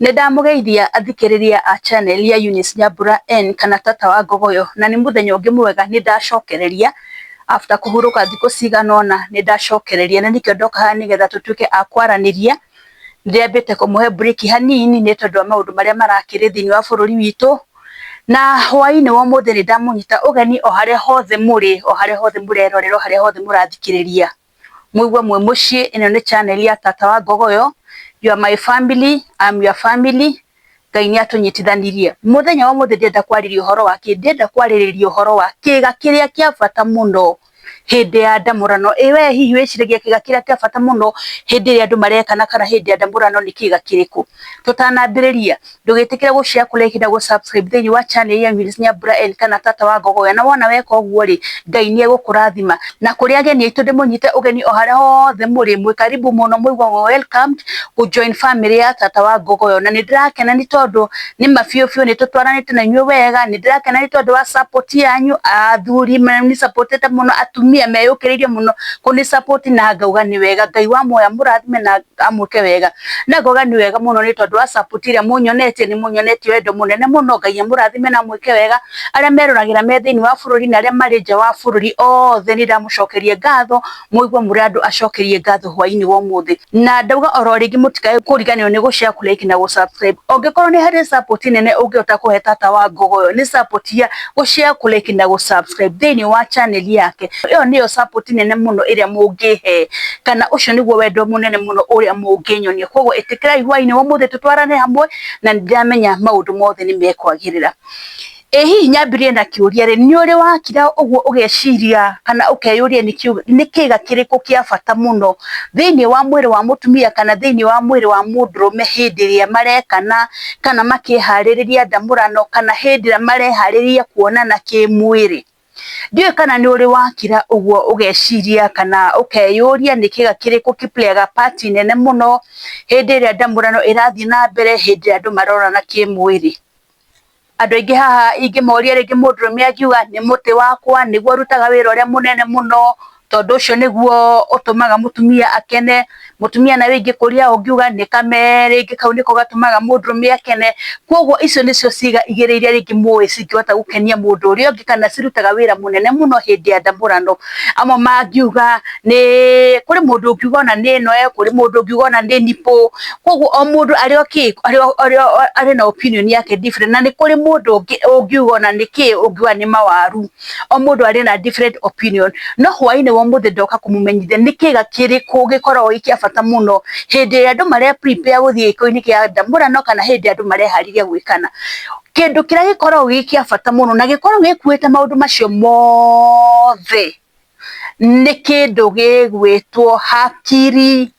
Nĩ ndamũgeithia athikĩrĩria a channel ya Eunice Nyambura N kana Tata wa Ngogoyo, na nĩ mũthenya ũngĩ mwega nĩ ndacokereria after kũhurũka thikũ cigana ũna nĩ ndacokereria, na nĩkĩo ndoka haha nĩgetha tũtuĩke a kwaranĩria. Ndĩambĩte kũmũhe break hanini nĩ tondũ wa maũndũ marĩa marakĩrĩ thĩinĩ wa bũrũri witũ, na hwainĩ wa ũmũthĩ nĩ ndamũnyita ũgeni o harĩa hothe mũrĩ, o harĩa hothe mũrerorera, o harĩa hothe mũrathikĩrĩria. Mũigue mwĩ mũciĩ, ĩno nĩ channel ya Tata wa Ngogoyo, you are my family, I'm your family. Ngai nĩ atũnyitithanirie. Mũthenya wa ũmũthĩ ndĩrenda kwarĩria ũhoro wa kĩ? Ndĩrenda kwarĩrĩria ũhoro wa kĩga kĩrĩa kĩa bata mũno hĩndĩ ya ndamũrano. Ĩ we hihi wĩciragia kĩga kĩrĩa kĩa bata mũno hĩndĩ ĩrĩa andũ marekana kana hĩndĩ ya ndamũrano nĩ kĩga kĩrĩkũ? Tũtanambĩrĩria, ndũgĩtĩkĩre gũ share, kũ like na gũ subscribe thĩinĩ wa channel ya Eunice Nyambura N kana Tata wa Ngogoyo, na wona weka ũguo rĩ, Ngai nĩ egũkũrathima. Na kũrĩ ageni aitũ ndĩmũnyite ũgeni o harĩa hothe mũrĩ, mwĩ karibu mũno, mũigua mwĩ welcomed kũ join family ya Tata wa Ngogoyo. Na nĩ ndĩrakena nĩ tondũ nĩ ma biũ biũ nĩ tũtwaranĩte na inyuĩ wega, nĩ ndĩrakena nĩ tondũ wa support yanyu, athuri nĩ supportĩte mũno, atumia meyũkĩrĩirie mũno kũnĩ support, na ngauga nĩ wega. Ngai wa muoyo amũrathime na amwĩke wega, na ngauga nĩ wega mũno nĩ tondũ wa support ĩrĩa mũnyonetie, nĩ mũnyonetie wendo mũnene mũno. Ngai amũrathime na amwĩke wega. Arĩa meroragĩra me thĩinĩ wa bũrũri na arĩa marĩ nja wa bũrũri othe nĩ ndamũcokeria ngatho, mũigue mũrĩ andũ acokerie ngatho hwainĩ wa ũmũthĩ. Na ndauga oro rĩngĩ mũtikae kũriganĩrwo nĩ gũ share, kũ like na gũ subscribe. Ũngĩkorwo nĩ harĩ support nene ũngĩhota kũhe Tata wa Ngogoyo, nĩ support ya gũ share, kũ like na gũ subscribe thĩinĩ wa channel yake. Ĩyo nĩyo support nene mũno ĩrĩa mũngĩhe, kana ũcio nĩguo wendo mũnene mũno ũrĩa mũngĩnyonia. Koguo ĩtĩkĩrai hwainĩ wa ũmũthĩ tũtwarane hamwe, na nĩndĩramenya maũndũ mothe nĩ mekwagĩrĩra. Ĩ hihi nyambĩrĩrie na kĩũria rĩ, nĩ ũrĩ wakira ũguo ũgeciria kana ũkeyũria nĩ kĩga kĩrĩkũ kĩa bata mũno thĩinĩ wa mwĩrĩ wa mũtumia kana thĩinĩ wa mwĩrĩ wa mũndũrũme hĩndĩ ĩrĩa marekana kana makĩharĩrĩria ndamũrano kana hĩndĩ ĩrĩa mareharĩrĩria kuonana kĩmwĩrĩ? Ndiũĩ kana nĩ ũrĩ wakira ũguo ũgeciria kana ũkeyũria nĩ kĩga kĩrĩkũ kĩ playaga part nene mũno hĩndĩ ĩrĩa ndamũrano ĩrathiĩ na mbere, hĩndĩ ĩrĩa andũ marorana kĩmwĩrĩ. Andũ aingĩ haha ingĩmoria rĩngĩ mũndũrũme angiuga nĩ mũtĩ wakwa nĩguo ũrutaga wĩra ũrĩa mũnene mũno, tondũ ũcio nĩguo ũtũmaga mũtumia akene. Mũtumia nawe ingĩkũria ũngiuga nĩ kame, rĩngĩ kau nĩko gatũmaga mũndũrũme akene. Koguo icio nĩcio ciĩga igĩrĩ iria rĩngĩ mũĩ cingĩhota gũkenia mũndũ ũrĩa ũngĩ kana cirutaga wĩra mũnene mũno hĩndĩ ya ndamũrano. Amwe mangiuga nĩ kũrĩ mũndũ ũngiuga ona nĩ ĩno, kũrĩ mũndũ ũngiuga ona nĩ nipple. Koguo o mũndũ arĩ o kĩ, arĩ na opinion yake different, na nĩ kũrĩ mũndũ ũngĩ ũngiuga ona nĩ kĩ, ũngiuga nĩ mawaru. O mũndũ arĩ na different opinion. No hwainĩ wa ũmũthĩ ndoka kũmũmenyithia nĩ kĩga kĩrĩkũ gĩkoragwo gĩ kĩa bata mũno hĩndĩ ĩrĩa andũ mare prepare gũthiĩ gĩko-inĩ kĩa ndamũrano kana hĩndĩ ĩrĩa andũ mareharĩria gwĩkana. Kĩndũ kĩrĩa gĩkoragwo gĩ kĩa bata mũno na gĩkoragwo gĩkuĩte maũndũ macio mothe nĩ kĩndũ gĩgwĩtwo hakiri.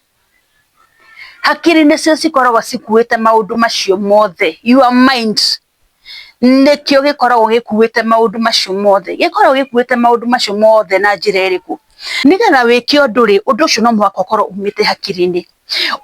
Hakiri nĩcio cikoragwo cikuĩte maũndũ macio mothe, your mind nĩkĩo gĩkoragwo gĩkuĩte maũndũ macio mothe. Gĩkoragwo gĩkuĩte maũndũ macio mothe na njĩra ĩrĩkũ? Nĩgetha wĩke ũndũ rĩ, ũndũ ũcio no mũhaka ũkorwo umĩte hakiri-inĩ.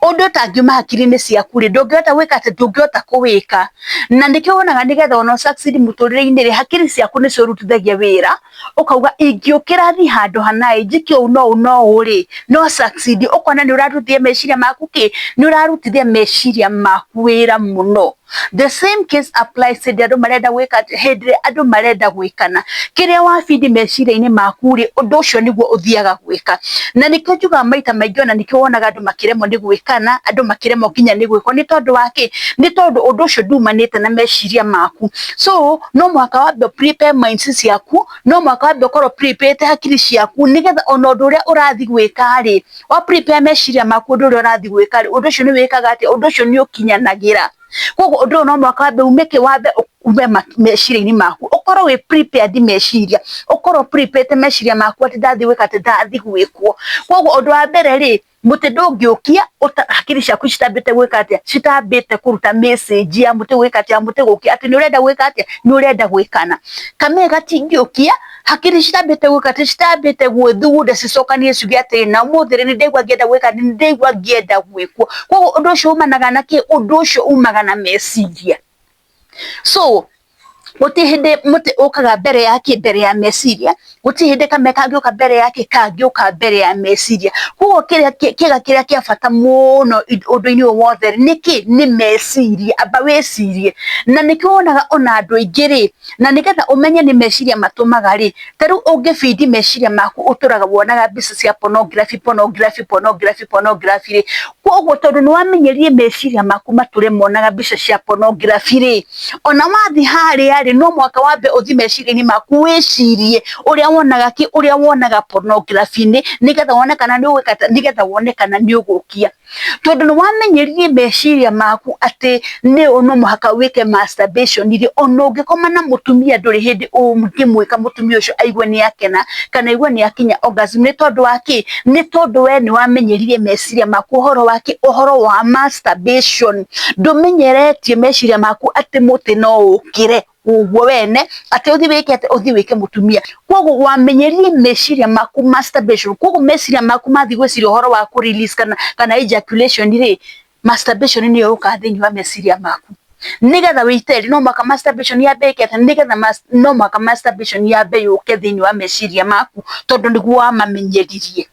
Ũndũ ũtangiuma hakiri-inĩ ciaku rĩ, ndũngĩhota gwĩka atĩ, ndũngĩhota kũwĩka. Na nĩkĩo wonaga nĩgetha ona ũ succeed mũtũrĩre-inĩ rĩ, hakiri ciaku nĩcio ũrutithagia wĩra, ũkauga ingĩũkĩra thiĩ handũ hana ĩ, njĩke ũũ na ũũ na ũũ rĩ, no succeed. Ũkona nĩ ũrarutithia meciria maku kĩ, nĩ ũrarutithia meciria maku wĩra mũno. The same case applies hĩndĩ ĩrĩa andũ marenda gwĩka, hĩndĩ ĩrĩa andũ marenda gwĩkana. Kĩrĩa wa feed meciria-inĩ maku rĩ, ũndũ ũcio nĩguo ũthiaga gwĩka. Na nĩkĩo njugaga maita maingĩ ona nĩkĩo wonaga andũ makĩremwo nĩ gwĩkana, andũ makĩremwo nginya nĩ gwĩkwo, nĩ tondũ wa kĩ? Nĩ tondũ ũndũ ũcio ndumanĩte na meciria maku. So no mũhaka wambe ũ prepare minds ciaku, no mũhaka wambe ũkorwo prepare hakiri ciaku, nĩgetha ona ũndũ ũrĩa ũrathiĩ gwĩka rĩ, wa prepare meciria maku ũndũ ũrĩa ũrathiĩ gwĩka rĩ, ũndũ ũcio nĩ wĩkaga atĩa? Ũndũ ũcio nĩ ũkinyanagĩra. Koguo ũndũ ũyũ no mũhaka wambe ume kĩ, wambe ume meciria-inĩ maku, ũkorwo wĩ prepared meciria, ũkorwo prepare meciria maku atĩ ndathiĩ gwĩka atĩ ndathiĩ gwĩkwo. Koguo ũndũ wa mbere rĩ, mũtĩ ndũngĩũkia hakiri ciaku citambĩte gwĩka atĩa, citambĩte kũruta message ya mũtĩ gwĩka atĩa, ya mũtĩ gũkia atĩ nĩ ũrenda gwĩka atĩa, nĩ ũrenda gwĩkana. Kamee gatingĩũkia hakiri citambĩte gwĩka atĩ, citambĩte gwĩthugunda cicokanie ciuge atĩrĩ, na ũmũthĩ rĩ, nĩ ndaigua ngĩenda gwĩka, nĩ ndaigua ngĩenda gwĩkwo. Koguo ũndũ ũcio umanaga na kĩ? Ũndũ ũcio umaga na meciria. So Gũtirĩ hĩndĩ mũtĩ ũkaga mbere ya kĩ? Mbere ya meciria. Gũtirĩ hĩndĩ kame kangĩũka mbere ya kĩ? Kangĩũka mbere ya meciria. Koguo kĩrĩa kĩga kĩrĩa kĩa bata mũno ũndũ-inĩ ũyũ wothe nĩ kĩ? Nĩ meciria. Amba wĩcirie. Na nĩkĩo wonaga ona andũ aingĩ rĩ, na nĩgetha ũmenye nĩ meciria matũmaga rĩ, ta rĩu ũngĩbindi meciria maku ũtũraga wonaga mbica cia pornography, pornography, pornography, pornography rĩ, koguo tondũ nĩ wamenyerire meciria maku matũre monaga mbica cia pornography rĩ, ona wathiĩ harĩa rĩ, no mũhaka wambe ũthiĩ meciria-inĩ maku wĩcirie ũrĩa wonaga kĩ, ũrĩa wonaga pornography-inĩ, nĩgetha wone kana nĩ ũgwĩka atĩa, nĩgetha wone kana nĩ ũgũkia. Tondũ nĩ wamenyeririe meciria maku atĩ nĩ no mũhaka wĩke masturbation rĩ, ona ũngĩkoma na mũtumia ndũrĩ hĩndĩ ũngĩmwĩka mũtumia ũcio aigue nĩ akena kana aigue nĩ akinya orgasm. Nĩ tondũ wa kĩ? Nĩ tondũ we nĩ wamenyeririe meciria maku ũhoro wa kĩ? Ũhoro wa masturbation. Ndũmenyeretie meciria maku atĩ mũtĩ no ũkĩre ũguo wene atĩ ũthiĩ wĩke atĩ ũthiĩ wĩke mũtumia. Koguo wamenyeririe meciria maku masturbation. Koguo meciria maku mathiĩ gwĩciria ũhoro wa kũ release kana ejaculation rĩ, masturbation nĩyo yũkaga thĩinĩ wa meciria maku. Nĩgetha wĩite rĩ, no mũhaka masturbation yambe ĩke atĩa? Nĩgetha no mũhaka masturbation yambe yũke thĩinĩ wa meciria maku tondũ nĩguo wamamenyeririe.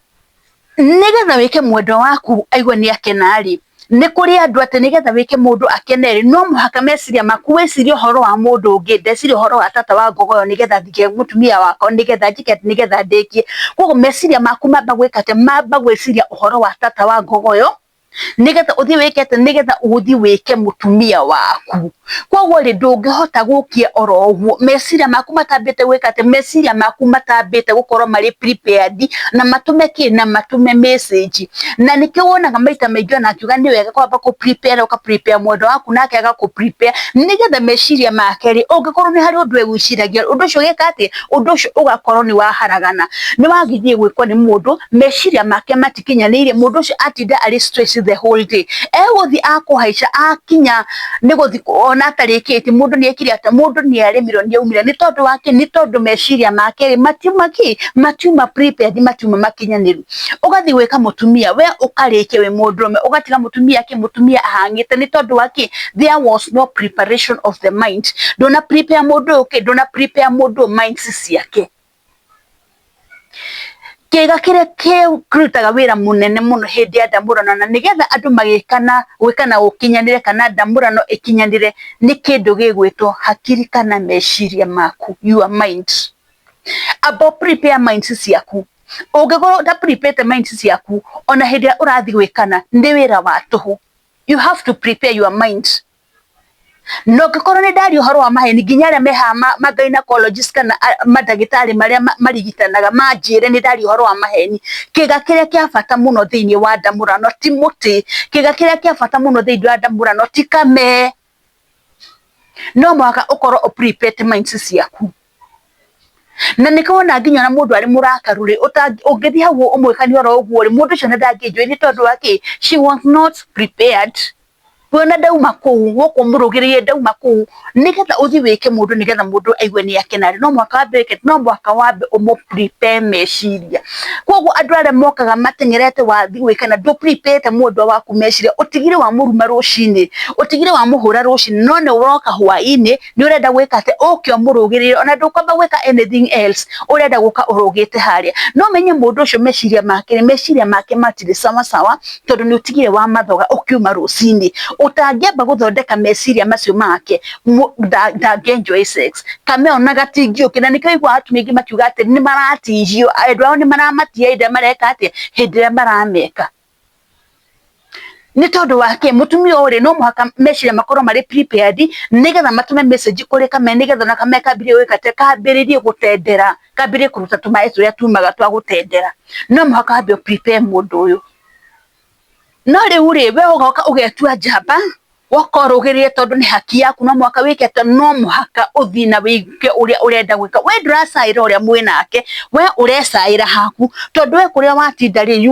Nĩgetha wĩke mwendwa waku aigue nĩ akena rĩ, nĩ kũrĩ andũ atĩ nĩgetha wĩke mũndũ akene rĩ, no mũhaka meciria maku wĩcirie ũhoro wa mũndũ ũngĩ, ndeciria ũhoro wa tata wa ngogoyo nĩgetha thike mũtumia wakwa, nĩgetha njĩke atĩ, nĩgetha ndĩkie. Koguo meciria maku mamba gwĩka atĩa? Mamba gwĩciria ũhoro wa tata wa ngogoyo, nĩgetha ũthiĩ wĩke atĩa? Nĩgetha ũthiĩ wĩke mũtumia waku. Koguo rĩ, ndũngĩhota gũkia oro ũguo meciria maku matambĩte gwĩka atĩ, meciria maku matambĩte gũkorwo marĩ prepared na matũme kĩ? Na matũme message. Na nĩkĩo wonaga maita maingĩ ona ngiuga nĩ wega kwamba kũ prepare, ũka prepare mwendwa waku nake agakũ prepare nĩgetha meciria make rĩ, ũngĩkorwo nĩ harĩ ũndũ egwĩciragia, ũndũ ũcio ũgeka atĩa? Ũndũ ũcio ũgakorwo nĩ waharagana. Nĩ wagĩthiĩ gwĩkwo nĩ mũndũ, meciria make matikinyanĩire, mũndũ ũcio atinda arĩ stress the whole day. Egũthiĩ akũhaica akinya nĩ gũthiĩ ona atarĩkĩtie mũndũ nĩ ekire atĩa? Mũndũ nĩ aremirwo nĩ aumire. Nĩ tondũ wa kĩ? Nĩ tondũ meciria make rĩ, matiuma kĩ? Matiuma prepared, matiuma makinyanĩru. Ũgathiĩ gwĩka mũtumia, we ũkarĩkia wĩ mũndũrũme, ũgatiga mũtumia kĩ? Mũtumia ahang'ĩte. Nĩ tondũ wa kĩ? There was no preparation of the mind. Ndũna prepare mũndũ ũyũ kĩ? Ndũna prepare mũndũ ũyũ minds ciake. Kĩĩga kĩrĩa kĩrutaga wĩra mũnene mũno hĩndĩ ya ndamũrano na nĩgetha andũ magĩkana gwĩkana gũkinyanĩre kana ndamũrano ĩkinyanĩre nĩ kĩndũ gĩgwĩtwo hakiri kana meciria maku, your mind. Amba ũ prepare minds ciaku. Ũngĩkorwo ũta prepare minds ciaku ona hĩndĩ ĩrĩa ũrathiĩ gwĩkana nĩ wĩra wa tũhũ. You have to prepare your mind. Na ũngĩkorwo nĩ ndaria ũhoro wa maheni nginya arĩa me haha ma gynecologist kana mandagĩtarĩ marĩa marigitanaga manjĩre nĩ ndaria ũhoro wa maheni. Kĩga kĩrĩa kĩa bata mũno thĩinĩ wa ndamũrano ti mũtĩ, kĩga kĩrĩa kĩa bata mũno thĩinĩ wa ndamũrano ti kame. No mũhaka ũkorwo ũ prepare minds ciaku. Na nĩkĩo wona nginya ona mũndũ arĩ mũrakaru rĩ, ũngĩthiĩ hau ũmwĩkanie oro ũguo rĩ, mũndũ ũcio ona ndangĩ enjoy nĩ tondũ wa kĩ? She was not prepared. Wona ndauma kũu gũkũ mũrũgĩrĩire ndauma kũu nĩgetha ũthiĩ wĩke mũndũ nĩgetha mũndũ aigue nĩ akena rĩ, no mũhaka wambe wĩke, no mũhaka wambe ũmũ prepare meciria. Koguo andũ arĩa mokaga mateng'erete wathiĩ gwĩkana ndũ prepare mwendwa waku meciria, ũtigire wamũruma rũcinĩ, ũtigire wamũhũra rũcinĩ, no nĩ ũroka hwainĩ nĩ ũrenda gwĩka atĩa? Ũke ũmũrũgĩrĩre ona ndũkwamba gwĩka anything else, ũrenda gũka ũrũgĩte harĩa. No ũmenye mũndũ ũcio meciria make, meciria make matirĩ sawa sawa tondũ nĩ ũtigire wamathoga ũkiuma rũcinĩ. Ũtangĩamba gũthondeka meciria macio make ndangĩ enjoy sex. Kame ona gatingĩũkĩra nĩkĩo ũiguaga atumia aingĩ makiuga atĩ nĩ maratihio, endwa ao nĩ maramatia hĩndĩ ĩrĩa mareka atĩa? Hĩndĩ ĩrĩa marameka. Nĩ tondũ wa kĩ? Mũtumia ũyũ rĩ, no mũhaka meciria makorwo marĩ prepared nĩgetha matũme message kũrĩ kame nĩgetha ona kame kambĩrĩrie gwĩka atĩa? Kambĩrĩrie gũtendera, kambĩrĩrie kũruta tũmaĩ tũrĩa tumaga twa gũtendera. No mũhaka wambe ũ prepare mũndũ ũyũ. No rĩu rĩ, we ũgoka ũgetua njamba, woka ũrũgĩrĩre tondũ nĩ haki yaku no mũhaka wĩke atĩa? No mũhaka ũthiĩ na wĩke ũrĩa ũrenda gwĩka. We ndũracaĩra ũrĩa mwĩnake, we ũrecaĩra haku tondũ we kũrĩa watinda rĩ,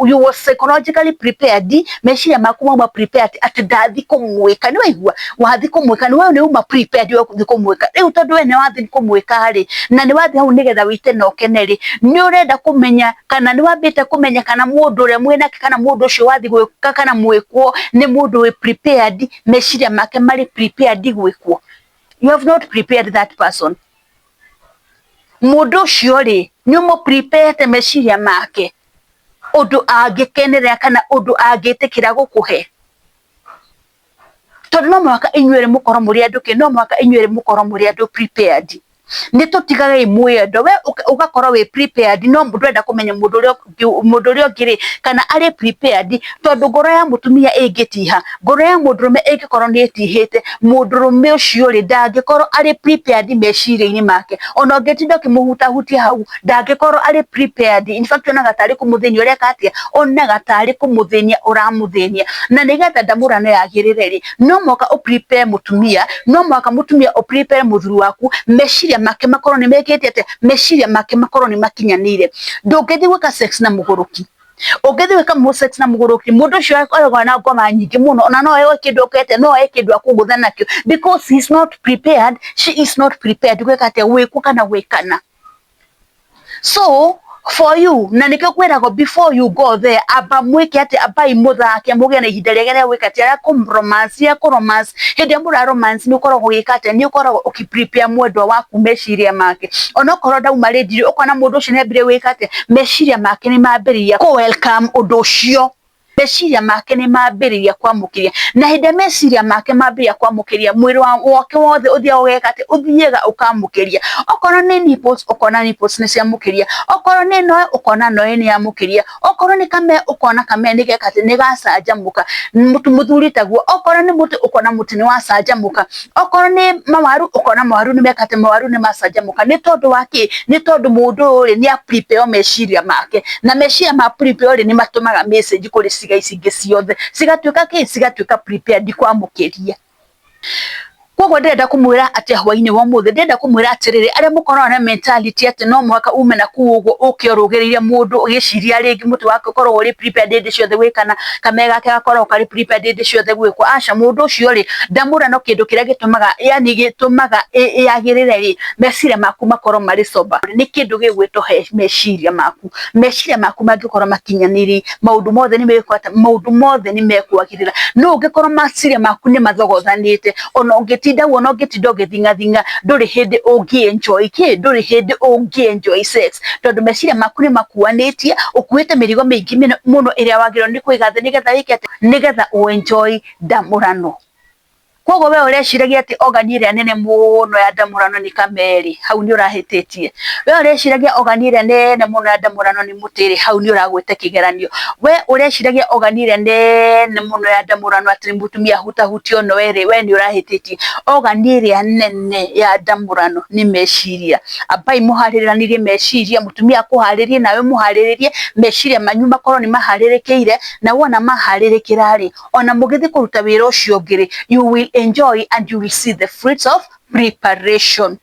you was psychologically prepared, meciria maku mauma prepared atĩ ndathiĩ kũmwĩka, nĩ waigua? Wathiĩ kũmwĩka, we nĩ uma prepared we gũthiĩ kũmwĩka. Rĩu tondũ we nĩ wathiĩ kũmwĩka rĩ, na nĩ wathiĩ hau nĩgetha wĩite na ũkene rĩ, nĩ ũrenda kũmenya kana nĩ wambĩte kũmenya kana mũndũ ũrĩa mwĩnake kana mũndũ ũcio wathiĩ gwĩka kana mwĩkwo nĩ mũndũ wĩ prepared, meciria make marĩ prepared gwĩkwo. You have not prepared that person. Mũndũ ũcio rĩ, nĩ ũmũ prepare meciria make ũndũ angĩkenerera kana ũndũ angĩtĩkĩra gũkũhe? Tondũ no mũhaka inyuĩ mũkorwo mũrĩ andũ kĩ, no mũhaka inyuĩ mũkorwo mũrĩ andũ prepared. Nĩ tũtigagei mwĩyendo. We ũgakorwo wĩ prepared, no ndũrenda kũmenya mũndũ ũrĩa ũngĩ rĩ kana arĩ prepared, tondũ ngoro ya mũtumia ĩngĩtiha, ngoro ya mũndũrũme ĩngĩkorwo nĩ ĩtihĩte, mũndũrũme ũcio rĩ ndangĩkorwo arĩ prepared meciria-inĩ make. Ona ũngĩtinda ũkĩmũhutahutia hau, ndangĩkorwo arĩ prepared. In fact, onaga tarĩ kũmũthĩnia ũreka atĩa, onaga tarĩ kũmũthĩnia ũramũthĩnia. Na nĩgetha ndamũrano yagĩrĩre rĩ, no mũhaka ũ prepare mũtumia, no mũhaka mũtumia ũ prepare mũthuri waku, meciria make makorwo nĩ mekĩte atĩa, meciria make makorwo nĩ makinyanĩire. Ndũngĩthiĩ gwĩka sex na mũgũrũki. Ũngĩthiĩ gwĩka sex na mũgũrũki, mũndũ ũcio akoragwo na ngoma nyingĩ mũno, ona no oe kĩndũ okete, no oe kĩndũ akũgũtha nakĩo, because he is not prepared, she is not prepared gwĩka atĩa, gwĩkwo kana gwĩkana. So for you, na nĩkĩo kwĩragwo, before you go there, amba mwĩke atĩ, ambai mũthake, mũgĩe na ihinda rĩega rĩa gwĩka atĩa, rĩa kũ romance, rĩa kũ romance. Hĩndĩ ĩrĩa mũra romance, nĩ ũkoragwo ũgĩka atĩa? Nĩ ũkoragwo ũkĩ prepare mwendwa waku meciria make. Onokorwo ndauma ready, ũkona mũndũ ũcio nĩ ambire gwĩka atĩa, meciria make nĩ mambĩrĩria kũ welcome ũndũ ũcio, meciria make nĩ mambĩrĩria kwamũkĩria. Na hĩndĩ ĩrĩa meciria make mambĩrĩria kwamũkĩria, mwĩrĩ wake wothe ũthiaga ũgeka atĩ, ũthiaga ũkamũkĩria. Okorwo nĩ nipples, ũkona nipples nĩ ciamũkĩria. Okorwo nĩ noe, ũkona noe nĩ yamũkĩria. Okorwo nĩ kame, ũkona kame nĩ geka atĩ, nĩ gacanjamũka. Mũthuri taguo. Okorwo nĩ mũtĩ, ũkona mũtĩ nĩ wacanjamũka. Okorwo nĩ mawaru, ũkona mawaru nĩ meka atĩ, mawaru nĩ macanjamũka. Nĩ tondũ wa kĩ? Nĩ tondũ mũndũ ũyũ rĩ, nĩ a prepare meciria make, na meciria ma prepare rĩ, nĩ matũmaga message kũrĩ ciĩga ici ingĩ ciothe, cigatuĩka kĩ, cigatuĩka prepared kwamũkĩria. Koguo ndĩrenda kũmwĩra atĩ hwainĩ wa ũmũthĩ, ndĩrenda kũmwĩra atĩrĩrĩ, arĩa mũkoragwo na mentality atĩ no mũhaka ume na kũu ũguo ũke ũrũgĩrĩire mũndũ ũgĩciria rĩngĩ mũtĩ wake ũkoragwo ũrĩ prepared hĩndĩ ciothe gwĩkana, kame gake gakoragwo karĩ prepared hĩndĩ ciothe gwĩkwo, aca. Mũndũ ũcio rĩ, ndamũrano kĩndũ kĩrĩa gĩtũmaga, yani gĩtũmaga yagĩrĩre rĩ, meciria maku makorwo marĩ sober, nĩ kĩndũ gĩgwĩtwo meciria maku. Meciria maku mangĩkorwo makinyanĩire, maũndũ mothe nĩ megũkorwo, maũndũ mothe nĩ mekwagĩrĩra. No ũngĩkorwo meciria maku nĩ mathogothanĩte, ona ũngĩtinda ũguo, ona ũngĩtinda ũgĩthing'athing'a, ndũrĩ hĩndĩ ũngĩ enjoy kĩ, ndũrĩ hĩndĩ ũngĩ enjoy sex, tondũ meciria maku nĩ makuanĩtie, ũkuĩte mĩrigo mĩingĩ mũno ĩrĩa wagĩrĩirwo nĩ kũiga thĩ nĩgetha wĩke atĩ, nĩgetha ũ enjoy ndamũrano. Koguo we ũreciragia atĩ organ ĩrĩa nene mũno ya ndamũrano nĩ kamerĩ, hau nĩ ũrahĩtĩtie. We ũreciragia organ ĩrĩa nene mũno ya ndamũrano nĩ mũtĩ rĩ, hau nĩ ũragwĩte kĩgeranio. We ũreciragia organ ĩrĩa nene mũno ya ndamũrano atĩ nĩ mũtumia ahutahutio noe rĩ, we nĩ ũrahĩtĩtie. Organ ĩrĩa nene ya ndamũrano nĩ meciria. Ambai mũharĩranirie meciria, mũtumia akũharĩrie nawe mũharĩrĩrie, meciria manyu makorwo nĩ maharĩrĩkĩire, na wona maharĩrĩkĩra rĩ, ona mũgĩthiĩ kũruta wĩra ũcio ũngĩ rĩ, you will enjoy and you will see the fruits of preparation.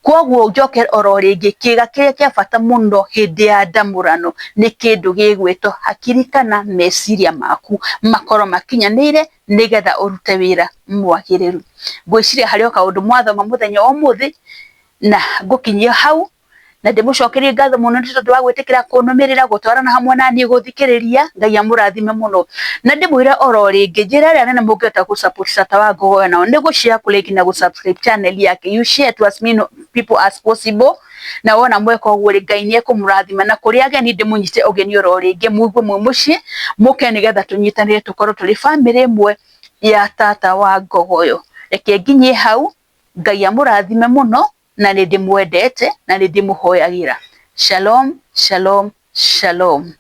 Koguo njoke oro rĩngĩ, kĩga kĩrĩa kĩa bata mũno hĩndĩ ya ndamũrano nĩ kĩndũ gĩgwĩtwo hakiri kana meciria maku makorwo makinyanĩire, nĩgetha ũrute wĩra mwagĩrĩru. Ngwĩciria harĩ o kaũndũ mwathoma mũthenya wa ũmũthĩ, na ngũkinyia hau na ndĩmũcokerie ngatho mũno nĩ tondũ wa gwĩtĩkĩra kũnũmĩrĩra, gũtwarana hamwe na niĩ, gũthikĩrĩria. Ngai amũrathime mũno. Na ndĩmwĩre oro rĩngĩ, njĩra ĩrĩa nene mũngĩhota gũ support tata wa Ngogoyo nao nĩ gũ share, kũ like na gũ subscribe channel yake. You share to as many people as possible, na wona mweka ũguo rĩ, Ngai nĩ ekũmũrathima. Na kũrĩ ageni, ndĩmũnyite ũgeni oro rĩngĩ, mũigue mwĩ mũciĩ, mũke nĩgetha tũnyitanĩre, tũkorwo tũrĩ bamĩrĩ ĩmwe ya tata wa Ngogoyo. Reke nginyie hau. Ngai amũrathime mũno, na nĩ ndĩmwendete na nĩ ndĩmũhoyagĩra. Shalom, shalom, shalom.